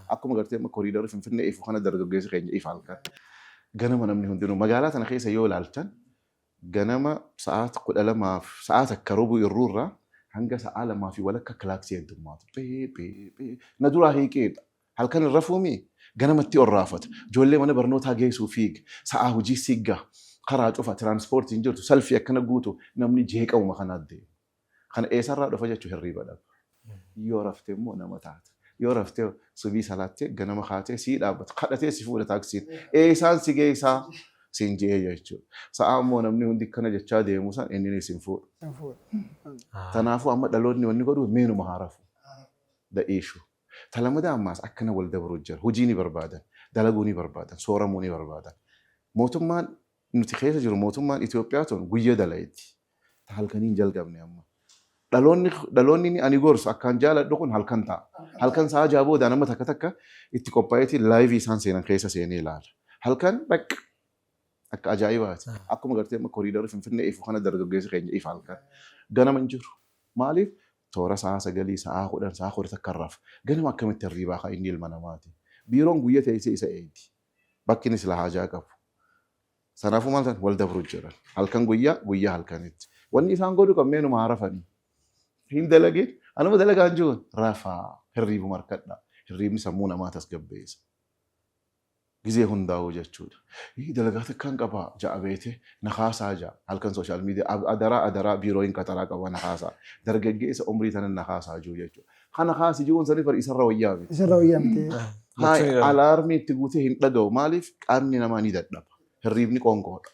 Akkuma gartee amma koriidarri Finfinnee ifu kana dargaggeessi keenya ifa halkan. Ganama namni hundinuu magaalaa tana keessa yoo ilaaltan, ganama sa'aat 12f sa'aa 1 rubuu irruurraa hanga sa'aa 2:30 kilaaksii heddummaatu. Phee phee phee. Na duraa hiiqeedha. Halkan hin rafuumii? Ganamatti orraafata. Ijoollee mana barnootaa geessuu fiiga. Sa'aa hojii sigga. Karaa cufa, tiraanspoortiin jirtu, salfii akkana guutu, namni jeeqamuma kanaa deema. Kana eessarraa dhufa jechuun hirriiba dhaba. Yoo rafte immoo nama taata. Yoo raftee subii salaattee ganama kaatee sii dhaabbata. Kadhatee si fuudha taaksiin. Eessaan si geessaa siin je'ee jechuudha. Sa'aa immoo namni hundi akkana jechaa deemu san inni sin fuudhu. Sin fuudha. Kanaafuu amma dhaloonni wanni godhu meenuma haa rafu. The issue. Ta lamadaa ammaas akkana wal dabruu jira. Hojii ni barbaadan. Dalaguu ni barbaadan. Sooramuu ni barbaadan. Mootummaan nuti keessa jiru, mootummaan Itoophiyaa tun guyya dalayti. Ta halkanii hin jalqabne amma. Dhaloonni inni ani gorsu akkaan jaaladhu kun halkan ta'a. Halkan sa'a 6 booda nama takka takka itti qophaa'eeti live isaan seenan keessa seenee ilaala. Halkan bakka akka ajaa'ibaati. Akkuma gartee amma koriidarri Finfinnee ifu kana dargaggeessi keenya ifa halkan. Ganama hin jiru. Maaliif? Toora sa'a 9, sa'a 10, sa'a 11 rafa. Ganama akkamitti hirriibaa ka'a inni ilma namaati? Biiroon guyya teessee isa eegdi. Bakki inni sila haajaa qabu. Sanaafuu maal ta'an wal dabru jiran. Halkan guyyaa, guyyaa halkanitti. Wanni isaan godhu qabneenuma haa rafanii. Hin dalagin, anuma dalagaa hin jiru. Rafaa, hirriibuma harkadhaa. Hirriibni sammuu namaa tasgabbeessa. Gizee hundaa'uu jechuudha. Dalagaa takkaan qabaa ja'a beete na kaasaa ja'a. Halkan social media adaraa adaraa biiroo hin qaxaraa qaba na kaasaa. Dargaggeessa umrii tanan na kaasaa jiru jechuudha. Kana kaasi jiruun sanii bar isarra wayyaa miti. Isarra wayyaa miti. Haa alaarmii itti guutee hin dhaga'u. Maaliif? Qaamni namaa ni dadhaba. Hirriibni qoonqoodha.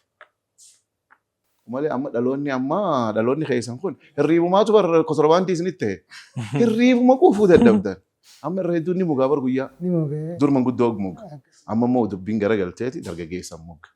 Malee amma dhaloonni, amma dhaloonni keessan kun hirriibumaatu bar kotorbaantii isinitti ta'e. Hirriibuma quufuu dadhabdan. Amma irra hedduun ni mugaa bar guyyaa. Ni mugee. Dur manguddoo muga. Amma immoo dubbiin garagalteeti dargaggeessa muga.